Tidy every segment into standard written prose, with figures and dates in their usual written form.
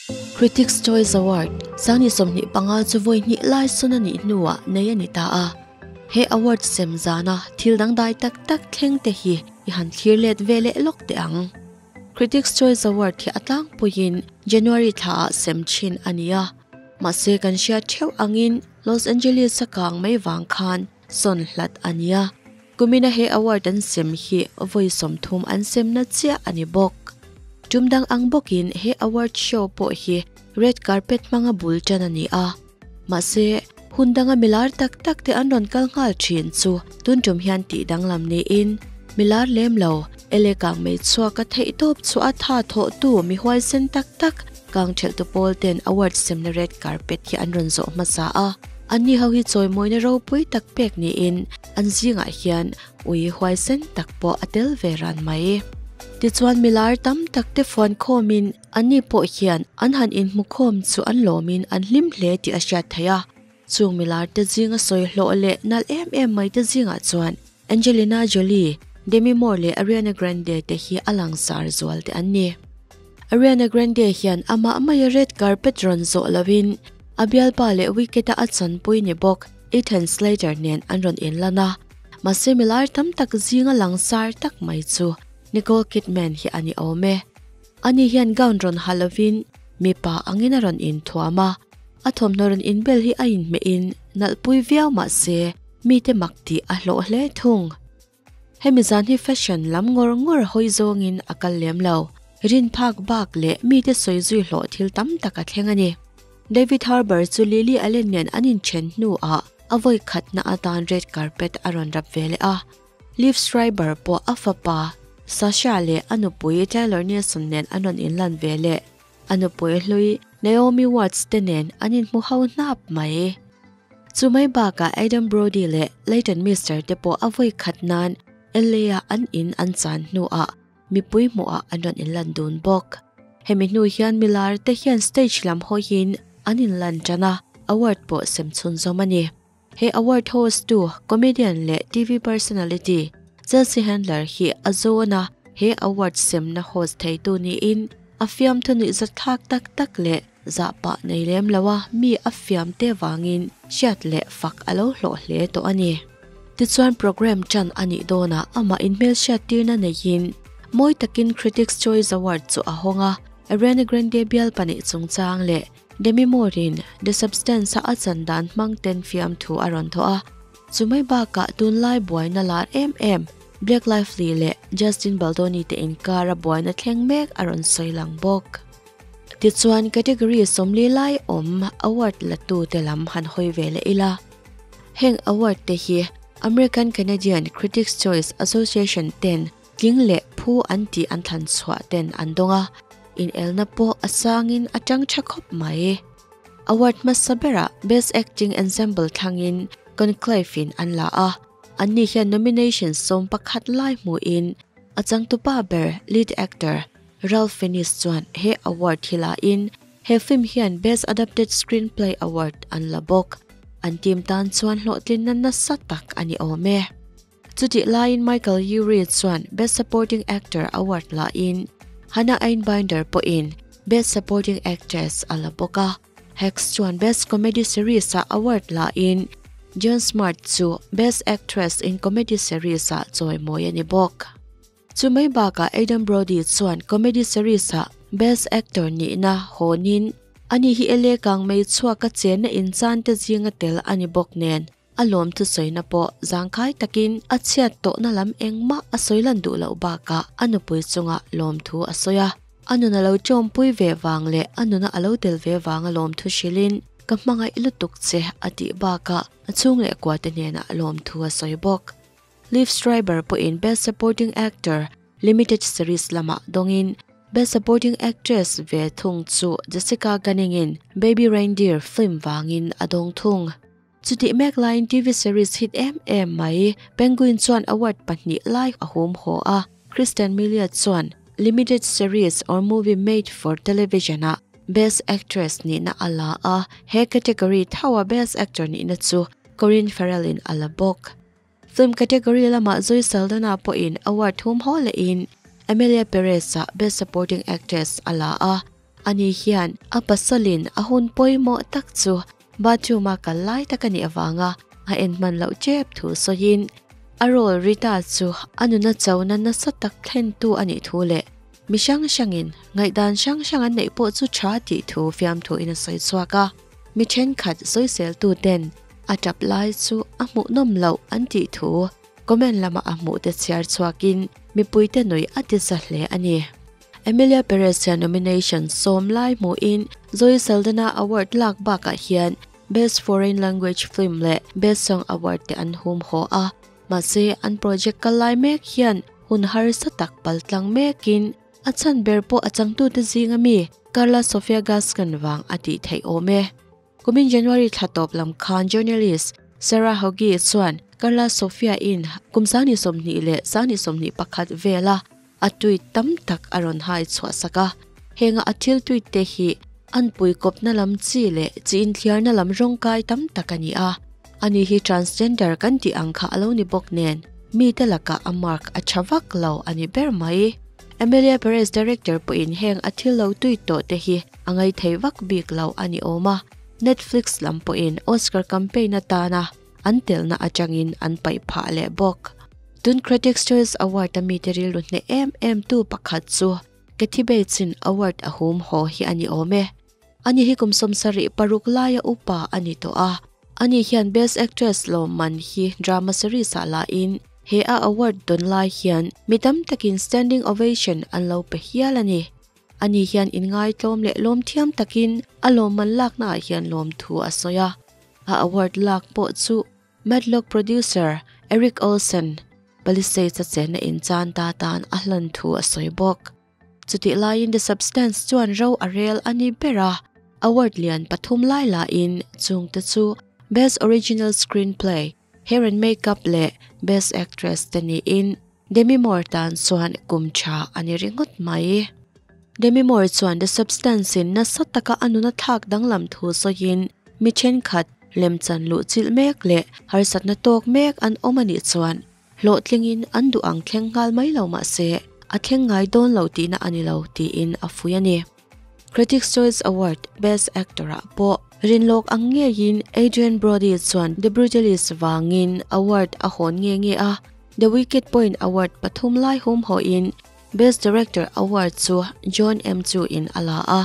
Critics Choice Award 2025 chu vawi hnih lai sawn a nih hnuah nei a ni ta a. He award sem zana thil dangdai tak tak thleng te hi i han thlir let ve leh lawk teh ang. Critics Choice Award hi a tlangpuiin January thlaah sem thin a ni a. Mahse kan hriat theuh angin Los Angeles a kang mai vang khan sawn hlat a ni a. Kumina he award an sem hi vawi 30 an semna chiah a ni bawk. Tum dang ang bawkin he award show pawh hi red carpet hmanga bul tan a ni a. Mahse, hun danga milar tak tak te an rawn kal nghal thin chu tun tum hian tih danglam niin milar lem lo ele kang mei chhuak a theih tawp chu a tha thawh tu mi huaisen tak tak kang thelh tu pawl ten award semna red carpet hi an rawn zawh hmasa a. Anni ho hi chawimawina ropui tak pek niin an zingah hian ui huaisen tak pawh a tel ve ran mai. Tichuan milar tam tak te fuan khawmin anni pawh hian an han inhmu khawm chu an lawmin an hlim hle tih a hriat theih a. Chung milar te zinga sawi hlawh leh nalh em em mai te zingah chuan Angelina Jolie, Demi Moore leh Ariana Grande te hi a langsar zual te an ni. Ariana Grande hian amah maia red carpet rawn zawh loin a bialpa leh wicket-a a chanpui ni bawk Ethan Slater nen an rawn inlan a. Mahse milar tam tak zinga langsar tak mai chu Nicole Kidman hi a ni awm e. Ani hian gown rawn ha lovin mipa angin a rawn inthuam a, a thawmhnaw rawn inbel hi a inhmehin nalhpui viau mahse mite mak tih a hlawh hle thung. Hemi zan hi fashion lam ngawr ngawr hawi zawngin a kal lem lo. Rin phak bak leh mite sawi zui hlawh thil tam tak a thleng a ni. David Harbour chu Lily Allen nen an inthen hnuah a vawi khatna atan red carpet a rawn rap ve leh a. Liev Schreiber pawh a fapa Sasha leh a nupui Taylor Nelson nen an rawn inlan ve leh. A nupui hlui Naomi Watts te nen an inhmu ho hnap mai. Chu mai bakah Adam Brody leh Leighton Meester te pawh a vawi khat nan LA-a an in an chan hnuah mipui hmuhah an rawn inlan dun bawk. Hemi hnu hian milar te hian stage lam hawiin an inlan tan a, award pawh sem chhunzawm a ni. He award host tu comedian leh TV personality Chelsea Handler hi a zawn a, he award semna host theitu niin a fiamthu nuihzatthlak tak tak leh zahpah nei lem lo a mi a fiam te vangin hriat leh fak a lo hlawh hle tawh a ni. Tichuan program tan a nih dawnah amah inhmelhriat tirna neiin mawi takin Critics Choice Award chu a hawng a, Ariana Grande bial pahnih chungchang leh Demi Moore-in The Substance-a a chan dan hmang ten fiamthu a rawn thawh a. Chumai bakah tunlai buaina lar em em Blake Lively leh Justin Baldoni te inkara buaina thleng mek a rawn sawi lang bawk. Tichuan category 40 lai awm award la tu te lam han hawi ve leh ila. Heng award te hi American Canadian Critics Choice Association ten tling leh phu an tih an thlan chhuah ten an dawng a, inelna pawh a sangin a tang tha khawp mai. Award hmasa berah Best Acting Ensemble thlangin Conclave in an la a, anni hian nomination 11 lai hmuin a changtupa ber lead actor Ralph Fiennes chuan he award hi la in he film hian Best Adapted Screenplay Award an la bawk. An team tan chuan hlawhtlinna nasa tak a ni awm e. Chutih laiin Michael Urie chuan Best Supporting Actor Award la in Hannah Einbinder pawhin Best Supporting Actress a la bawk a. Hacks chuan Best Comedy Series ah award la in Jean Smart chu Best Actress in Comedy Series ah chawimawi a ni bawk. Chumai bakah Adam Brody chuan Comedy Series ah Best Actor nihna hawnin ani hi LA kang mei chhuak a chenna inchan te zinga tel a ni bawk nen a lawm thusawi pawh zangkhai takin a chhiat tawhna lam engmah a sawi lan duh loh bakah a nupui chunga lawm thu a sawi a. A nuna lo chawmpui ve wang leh a nuna a lo tel ve wanga lawm thu hrilin ka hmangaih lutuk che a tih bakah a chhung leh kua te hnenah lawm thu a sawi bawk. Liev Schreiber pawhin Best Supporting Actor Limited Series lamah dawngin Best Supporting Actress ve thung chu Jessica Gunning-in Baby Reindeer film wangin a dawng thung. Chutih mek laiin TV series hit em em mai Penguin chuan award pahnih lai a hum haw a. Kristen Miliot chuan Limited Series or Movie Made for Television a Best Actress nihna a la a, he category thawa Best Actor nihna chu Colin Farrell-in a la bawk. Film category lamah Zoe Saldana pawhin award thum haw lehin Emilia Perez-a Best Supporting Actress a la a. Ani hian a pasalin a hun pawimawh tak chu bathroom-a kal lai tak a nih avanga a en hman loh tep thu sawiin a role Rita chu a nuna chona nasa tak thlentu a nih thu leh mi hrang hrangin ngaihdan hrang hrang an neih pawh chu tha tih thu fiamthuin a sawi chhuak a. Mi thenkhat sawiseltu ten a tap lai chu a hmuhnawm loh an tih thu comment lama a hmuh te chhiar chhuakin mipuite nui a ti za hle a ni. Emilia Perez hian nomination sawm lai hmuhin Zoe Saldana Award lak bakah hian Best Foreign Language Film leh Best Song Award te an hum haw a. Mahse, an project kal lai mek hian hun harsa tak paltlang mekin a chhan ber pawh a changtute zinga mi Karla Sofia Gascon vang a tih theih awm e. Kumin January thla tawp lam khan journalist Sarah Hogie chuan Karla Sofia in kum 20 leh 2021 vela a tweet tam tak a rawn hai chhuah sak a. Henga a thil tweet te hi an pui kawpna lam chi leh chi inthiarna lam rawngkai tam tak a ni a. Ani hi transgender kan tih ang kha a lo ni bawk nen mi te lakah a mark a tha vak lo a ni ber mai. Emilia Perez director pawhin heng a thil lo tweet tawh te hi a ngai thei vak bik lo a ni awm a. Netflix lam pawhin Oscar campaign atana an telna atangin an paih phah leh bawk. Tun Critics Choice Award a mite rilru hneh em em tu pakhat chu Kathy Bates in award a hum haw hi a ni awm e. Ani hi kum 76 laia upa a ni tawh a. Ani hian Best Actress lawmman hi drama series ah la in he a award dawn lai hian mi tam takin standing ovation an lo pe hial a ni. Ani hian inngai tlawm leh lawm thiam takin a lawmman lakna ah hian lawm thu a sawi a. A award lak pawh chu Matlock producer Eric Olsen, Palisades a chenna in chan ta tan a hlan thu a sawi bawk. Chutih laiin The Substance chuan ro a rel a ni ber a, award lian pathum lai lahin chungte chu Best Original Screenplay, Hair and Makeup leh Best Actress te niin Demi Moore tan chuan kum tha a ni ringawt mai. Demi Moore chuan The Substance in nasa taka a nuna thlak danglam thu sawiin mi thenkhat lemchan luh chilh mek leh harsatna tawk mek an awm a nih chuan hlawhtlingin an duh ang thleng nghal mai lo mahse a thleng ngai dawn lo tihna a ni lo tiin a fui a ni. Critics Choice Award Best Actor ah pawh rinlawk ang ngeiin Adrien Brody chuan The Brutalist vangin award a hawn nge nge a, The Wicked pawhin award pathum lai hum hawhin Best Director award chu John M. Chu in a la a,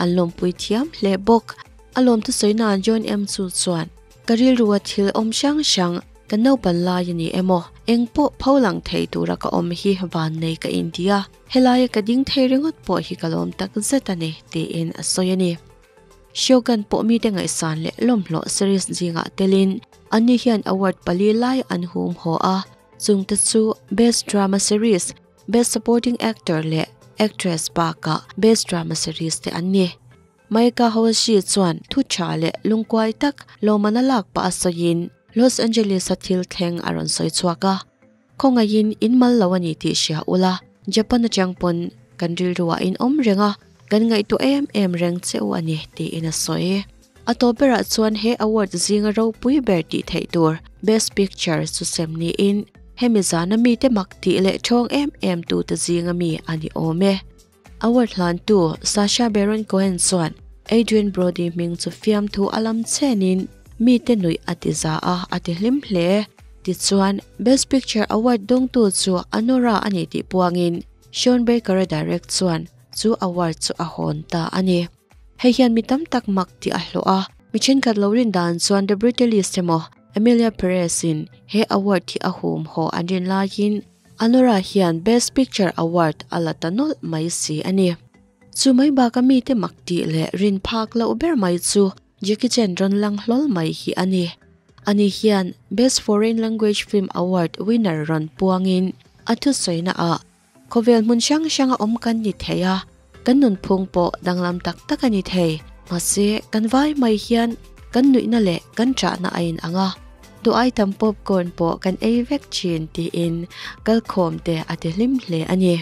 an lawmpui thiam hle bawk. A lawm thusawi nan John M. Chu chuan, Ka rilrua thil awm hrang hrang kan naupan lai a ni emaw, eng pawh pho lang thei tura ka awm hi van nei ka inti a, helaia ka ding thei ringawt pawh hi ka lawm tak zet a ni, tiin a sawi a ni. Shogun pawh mite ngaihsan leh lawmhlawh series zingah telin anni hian award pali lai an hum haw a, chungte chu Best Drama Series, Best Supporting Actor leh Actress bakah Best Drama Series te an ni. Maika Hawashi chuan thu tha leh lungkuai tak lawmman a lak pah a sawiin Los Angeles a thil thleng a rawn sawi chhuak a. Khawngaihin in mal lo a ni tih hria ula, Japan atang pawn kan rilruah in awm reng a, kan ngaihtuah em em reng che u a ni tiin a sawi. A tawp berah chuan he award zinga ropui ber tih theih tur Best Picture chu sem niin hemi zana mite mak tih leh thawng em em tute zinga mi a ni awm e. Award hlantu Sacha Baron Cohen chuan Adrien Brody hming chu fiamthu a lam chenin mite nuih a ti za a, a ti hlim hle. Tichuan, Best Picture award dawngtu chu Anora a ni tih puangin Sean Baker-a direct chuan chu award chu a hawn ta a ni. Hei hian mi tam tak mak tih a hlawh a, mi thenkhat lo rin dan chuan The Brutalist emaw Emilia Perez-in he award hi a hum haw an rin laiin Anora hian Best Picture award a la ta nawlh mai si a ni. Chu mai baka mite mak tih leh rin phak loh ber mai chu Jackie Chan rawn lang hlawl mai hi a ni. Ani hian Best Foreign Language Film Award winner rawn puangin a thusawina ah Khawvel hmun hrang hranga awm kan ni thei a, kan nunphung pawh danglam tak tak a ni thei. Mahse, kan vai mai hian kan nuihna leh kan ṭahna a inang a, duh aitam popcorn pawh kan ei vek ṭhin tiin kalkhawm te a ti hlim hle a ni.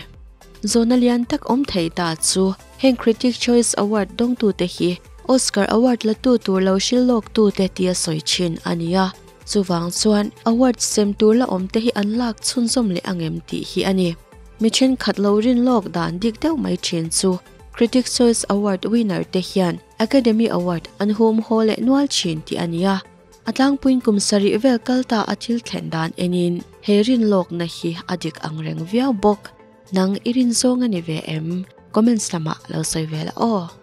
Zawhna lian tak awm thei ta chu heng Critic Choice Award dawngtute hi Oscar Award latu tur lo hrilh lawktute tia sawi ṭhin a ni a. Chuvang chuan award sem tur la awm te hi an lak chhunzawm leh ang em tih hi a ni. Mi thenkhat lo rin lawk dan dik deuh mai thin chu. Critics Choice Award winner te hian Academy Award an hum haw leh nual thin tih a ni a. A tlangpuiin kum sarih vel kal ta a thil thlen dan enin he rinlawkna hi a dik ang reng viau bawk. Nang i rin zawng a ni ve em? Comments lamah lo sawi ve la aw.